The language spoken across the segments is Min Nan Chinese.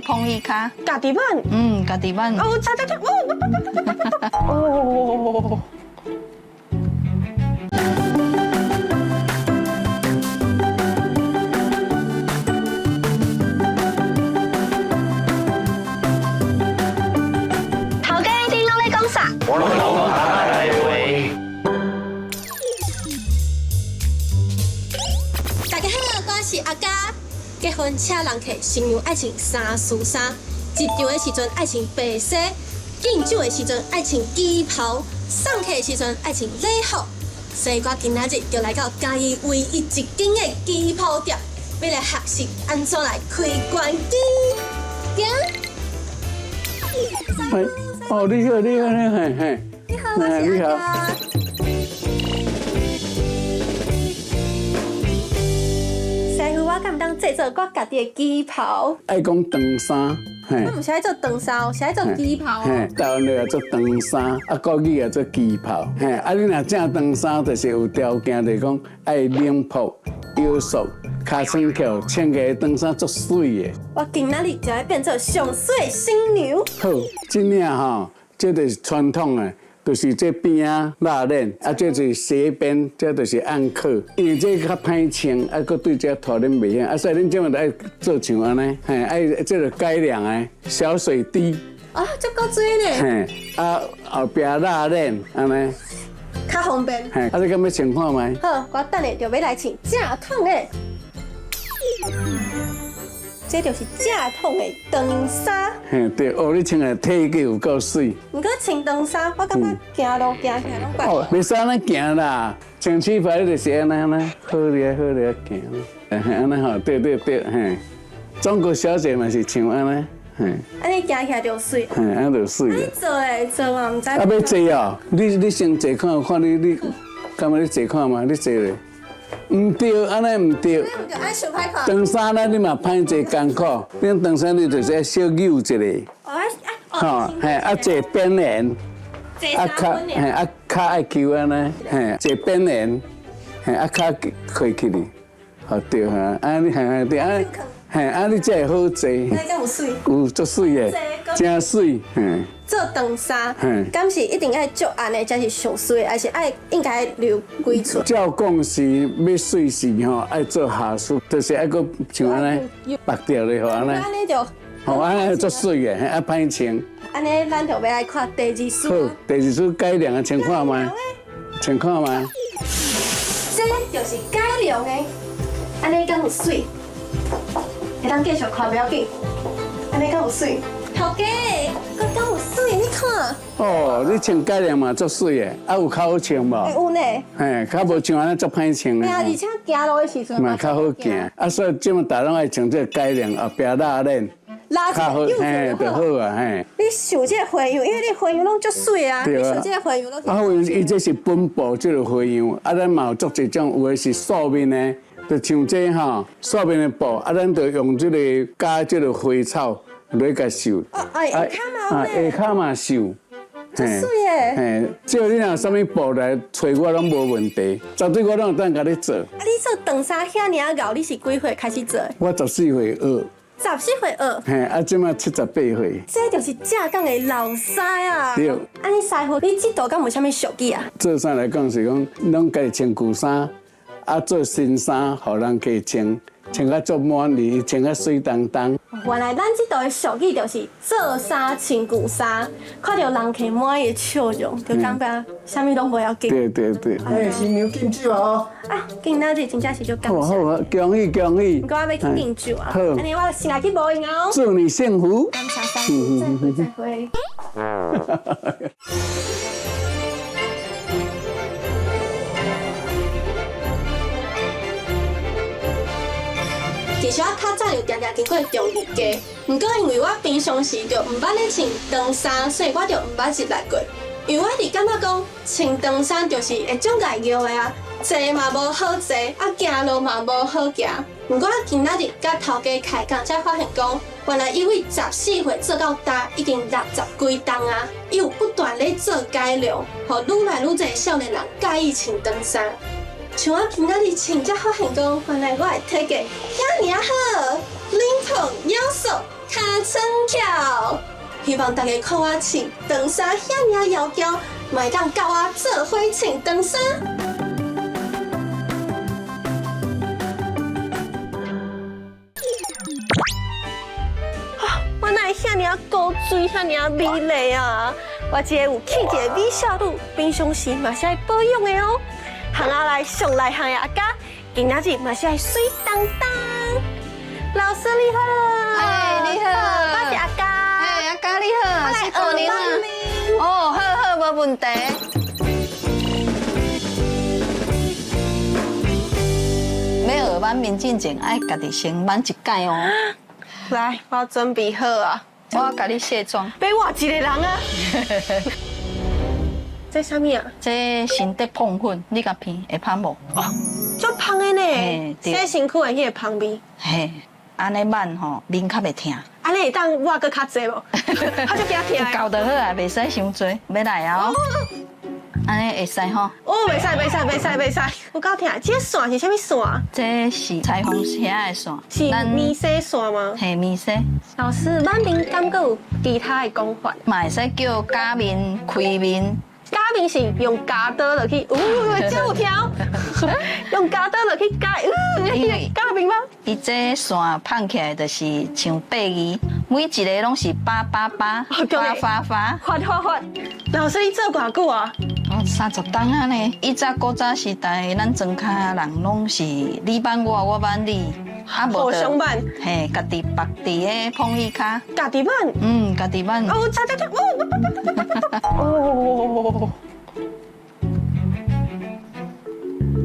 碰一跤。家己挽。嗯，家己挽。哦，擦擦擦，哦，哦。頭家，你攏咧講啥？我攏講台話。大家好，我是阿嘉。結婚請人客，新娘愛穿三絲衫，入場的時陣愛穿白紗，敬酒的時陣愛穿旗袍，送客的時陣愛穿禮服。所以我今仔日就來到嘉義唯一一間的旗袍店，欲來學習按怎來開關機。行。哦，你好，你好，你好，嘿，你好，我是阿嘉。師傅，我敢會當製作我家己的旗袍？愛講長衫，我毋是愛做長衫，是愛做旗袍。嘿，台灣話做長衫，啊，國語也做旗袍。嘿，啊，你若正長衫，就是有條件，就是講愛領泡、腰束、尻川翹，穿個長衫足媠的。我今仔日就愛變做上媠新娘。好，這領吼，這就是傳統的。就是這邊仔拉鏈，啊，這是斜邊，這就是暗扣。因為這較歹穿，啊，閣對這拖恁袂曉，啊，所以恁這馬愛做像按呢，嘿，愛這個改良的小水滴。啊，這夠水呢。嘿，啊，後壁拉鏈按呢，較方便。嘿，啊，你敢欲穿看覓？好，我等下就欲來穿正統的。這就是正統的長衫。嘿，對，哦，你穿的體格有夠媠。毋過穿長衫，我感覺行路行起來攏怪。哦，袂使按呢行啦，穿旗袍你就是按呢按呢，好咧好咧行，嘿，按呢吼，對對對，嘿。中國小姐嘛是穿按呢，嘿。按呢行起來就媠。嘿，按呢就媠你做的做嘛毋知。啊，欲坐哦，你先坐看看你你，敢欲你坐看覓？你坐咧。毋對，按呢毋對。長衫呢，你嘛歹坐艱苦。你長衫你就是愛小扭一下。吼，嘿，啊坐邊緣，啊跤，嘿，啊跤愛翹按呢，嘿，坐邊緣，嘿，啊跤開起哩，吼對哈，按呢嘿對，按，嘿，按呢才會好坐。那敢有媠？有足媠的，誠媠，嘿。做長衫，敢是一定愛足按的才是上媠，還是愛應該留幾寸？照講是欲媠是吼，愛做下術，就是愛閣像按呢，縛掉咧，吼按呢。按呢就，吼按呢足媠的，啊歹穿。按呢，咱就欲來看第二束。好，第二束改良的，穿看覓？穿看覓？這就是改良的，按呢敢有媠？會當繼續看不要緊，按呢敢有媠？頭家，閣敢有媠？你看。哦，你穿改良嘛足媠的，啊有較好穿無？有呢。嘿，較無像按呢足歹穿的。對啊，而且行路的時陣嘛較好行。啊，所以這馬大攏愛穿這個改良，後壁拉鏈，較好，嘿，就好啊，嘿。你想這個花樣，因為你花樣攏足媠啊。你想這個花樣攏。啊，伊這是本部這個花樣，啊，咱嘛有足濟種，有的是素面的，就像這吼素面的布，啊，咱就用這個加這個花草。來共繡，啊，下跤嘛，下跤嘛繡，足媠的。嘿，只要你若啥物布來揣我攏無問題，絕對我攏會當共你做。啊，你做長衫遐爾仔𠢕，你是幾歲開始做的？我14歲學。14歲學。嘿，啊，這馬78歲。這就是正港的老師啊。對。啊，你師傅，你這道敢有啥物俗語啊？做衫來講是講，攏家己穿舊衫，啊，做新衫，予人家穿。穿甲足滿意，穿甲媠當當。原來咱這道的俗語就是做衫穿舊衫，看著人客滿意的笑容，就感覺啥物攏無要緊。對對對。哎，新娘敬酒啊！啊，今仔日真正是足感謝。好啊，恭喜恭喜。毋過我欲去敬酒啊。好。按呢我先來去無閒哦。祝你幸福。感謝師傅，再會再會。其實我較早就定定經過中坜街，毋過因為我平常時就毋捌咧穿長衫，所以我就毋捌入來過。因為我一直感覺講穿長衫就是會足礙尿的啊，坐嘛無好坐，啊行路嘛無好行。毋過我今仔日佮頭家開講，才發現講，原來伊對14歲做到今，已經60幾冬啊，伊有不斷咧做改良，予愈來愈濟少年人佮意穿長衫。像我今仔日穿，才發現講，原來我的體格遐爾仔好，領膨腰束，尻尻川翹。希望大家看我穿長衫遐爾窈窕，嘛會當佮我做伙穿長衫。我哪會遐爾古錐，遐爾美麗啊！我這個有氣質的美少女，平常時嘛是愛保養的哦。巷仔內上內行的阿嘉，今仔日嘛是愛媠當當。老師你好，哎，你好，我是阿嘉。哎，阿嘉你好，我來學挽面。哦，好好，無問題。欲學挽面進前，愛家己先挽一擺哦。來，我準備好啊。我共你卸妝。欲我一个人啊？這啥物啊？這新竹膨粉，你共鼻會芳無？哦，足芳的呢，洗身軀的彼个芳味。嘿，按呢挽吼，面較袂疼。按呢會當抹閣較濟無？我就驚疼。夠就好啊，袂使傷濟，欲來啊！按呢會使吼？哦，袂使，袂使，袂使，袂使，有夠疼。這線是啥物線？這是裁縫遐的線。是棉紗線嗎？嘿，棉紗。老師，挽面敢閣有其他的講法？嘛會使叫絞面、開面。絞面是用鉸刀落去，有，這有疼。用鉸刀落去絞，絞面嗎？伊這線捧起來就是像八字，每一个攏是八八八，發發發，發發發。老師，你做偌久啊？哦，30冬啊呢。以前古早時代，咱莊跤人攏是你挽我，我挽你，啊無互相挽。嘿，家己縛佇咧膨椅跤。家己挽。嗯，家己挽。哦，這這這，哦。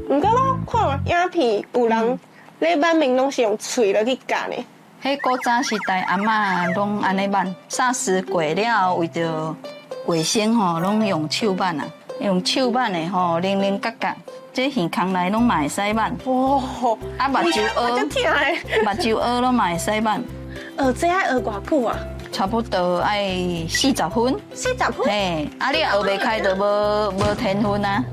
毋過我看影片有人咧挽面攏是用喙落去咬呢。彼古早時代阿嬤攏按呢挽，煞死過了後，為著衛生吼，攏用手挽啊，用手挽的吼，零零角角，這耳孔內攏嘛會使挽。哦，啊，目睭凹，目睭凹攏嘛會使挽。學這愛學偌久啊？差不多愛40分。40分？嘿，啊，你學袂開就無天分啊。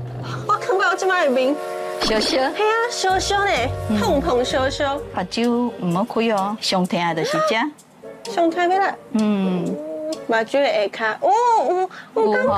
我感覺我這擺的面。燒燒，嘿啊，燒燒呢，碰碰燒燒。目睭毋好開哦，上疼的就是這。上疼欲來。嗯。目睭的下跤，哦，有有感覺。哦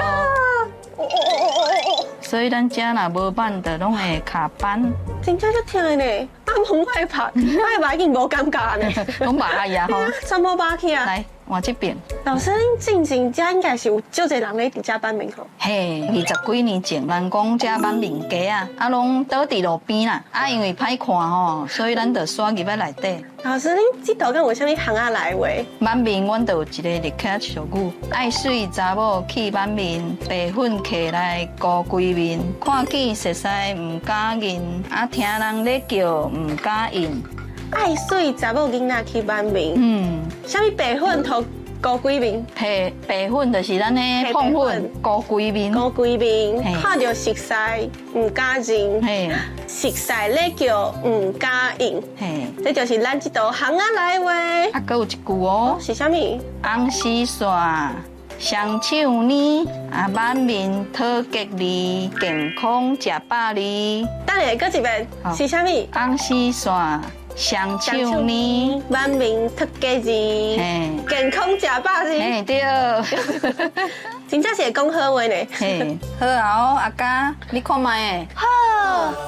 哦哦哦哦哦。所以咱這若無挽，就攏會卡斑。真正足疼的呢，啊，毋我會拍，我的目已經無感覺呢。攏麻去啊吼。全部麻去啊。來，換這邊。老師，恁進前這應該是有足濟人咧佇遮挽面吼。嘿，20幾年前，人講這挽面街啊，啊攏倒佇路邊啦，啊因為歹看吼，所以咱就徙入來內底。老師，恁這道敢有啥物巷仔內話？挽面，阮就有一个立刻俗語：愛媠查某去挽面，白粉揢來糊規面，看見熟似毋敢認，啊聽人咧叫毋敢應。愛媠查某囡仔去挽面，啥物白粉塗糊規面？嘿，白粉就是咱的膨粉，糊規面。糊規面，看著熟似毋敢認，熟似咧叫毋敢應。嘿，這就是咱這道巷仔內話。啊，閣有一句哦，是啥物？紅絲線，雙手捏，啊，挽面討吉利，健康食百二。等下，閣一遍，是啥物？紅絲線。雙手捏，挽面討吉利，健康食百二。嘿，對，真正是會講好話呢。嘿，好啊，哦，阿嘉，你看覓的？好，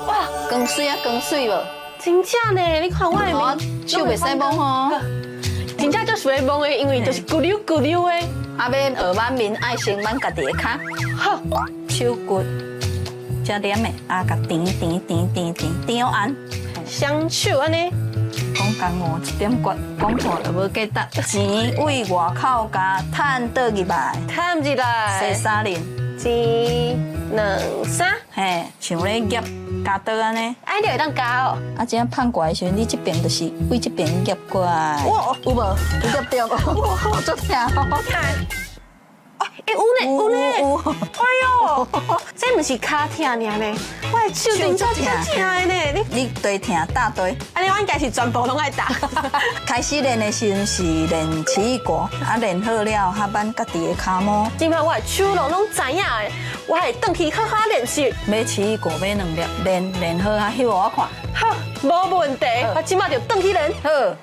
哇，光媠啊，光媠無？真正呢，你看我的面，手袂使摸吼。真正就是會摸的，因為就是骨溜骨溜的。啊，欲學挽面，愛先挽家己的跤。好，手骨遮黏的，啊，共甜甜甜甜甜甜好按。雙手按呢？講工哦，一點骨講破就無價值。錢為外口共趁倒入來，趁入來，洗三輪，一、兩、三，嘿，像咧夾鉸刀按呢。啊，你會當鉸哦。啊，這樣碰過來的時陣，你這邊就是為這邊夾過來。哇，有無？有夾著無？哇，足疼！欸，有呢，有呢，哎喲，這毋是跤疼爾呢，我的手真正足疼的呢。你對疼打對，按呢我應該是全部攏愛打。開始練的時陣是練奇異果，啊練好了，較挽家己的跤毛。這擺我的手攏知影的，我會轉去好好練習。買奇異果買兩粒，練練好啊，翕予我看。好，無問題，我這擺就轉去練。好。